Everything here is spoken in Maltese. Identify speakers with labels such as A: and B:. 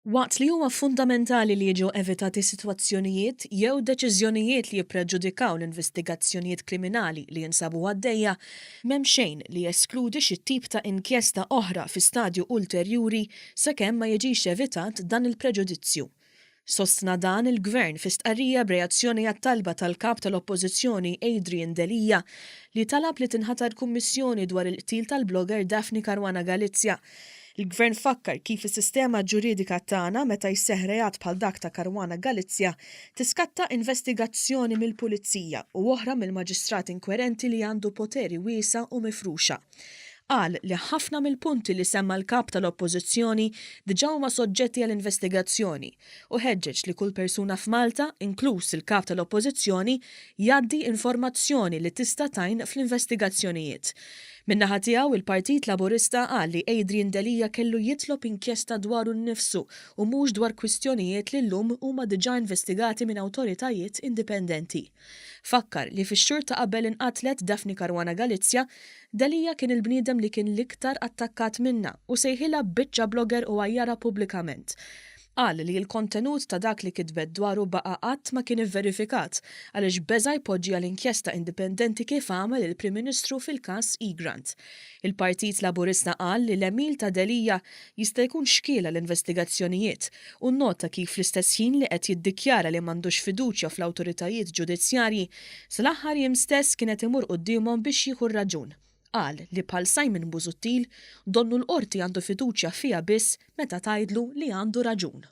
A: Waqt li huwa fundamentali li jiġu evitati sitwazzjonijiet jew deċiżjonijiet li jippreġudikaw l-investigazzjonijiet kriminali li jinsabu għaddejja, m'hemm xejn li jeskludi xi tip ta' inkjesta oħra fi stadju ulterjuri sakemm ma jiġix evitat dan il-preġudizzju. Sostna dan il-Gvern fi stqarrija b'reazzjoni għat-talba tal-Kap tal-Oppożizzjoni Adrian Delia li talab li tinħatar kummissjoni dwar il-qtil tal-blogger Daphne Caruana Galizia. Il-Gvern fakkar kif is-sistema ġuridika tagħna meta jseħħ reat bħal dak ta' Caruana Galizia tiskatta investigazzjoni mill-Pulizija u oħra mill-Maġistrat inkwerenti li għandu poteri wiesgħa u mifruxa. Qal li ħafna mill-punti li semma l-Kap tal-Oppożizzjoni diġà huma soġġetti għal investigazzjoni u ħeġġeġ li kull persuna f'Malta, inkluż il-Kap tal-Oppożizzjoni, jgħaddi informazzjoni li tista' tgħin fl-investigazzjonijiet. Min-naħa tiegħu, il-Partit Laburista qal li Adrian Delia kellu jitlob inkjesta dwaru nnifsu u mhux dwar kwistjonijiet li llum huma diġà investigati minn awtoritajiet indipendenti. Fakkar li fix-xhur ta' qabel inqatlet Daphne Caruana Galizia, Delia kien il-bniedem li kien l-iktar attakkat minnha u sejħilha biċċa blogger u għajjarha pubblikament. Qal li l-kontenut ta' dak li kitbet dwaru baqa' qatt ma kien ivverifikat għaliex beża' jpoġġi għal inkjesta indipendenti kif għamel il-Prim Ministru fil-każ Egrant. Il-Partit Laburista qal li l-għemil ta' Delia jista' jkun xkiel għall-investigazzjonijiet u nnota kif fl-istess ħin li qed jiddikjara li m'għandux fiduċja fl-awtoritajiet ġudizzjarji, sal-aħħar jiem stess kien qed imur quddiemhom biex jieħu r-raġun. Qal li bħal Simon Busuttil, donnu l-Qorti għandu fiduċja fiha biss meta tgħidlu li għandu raġun.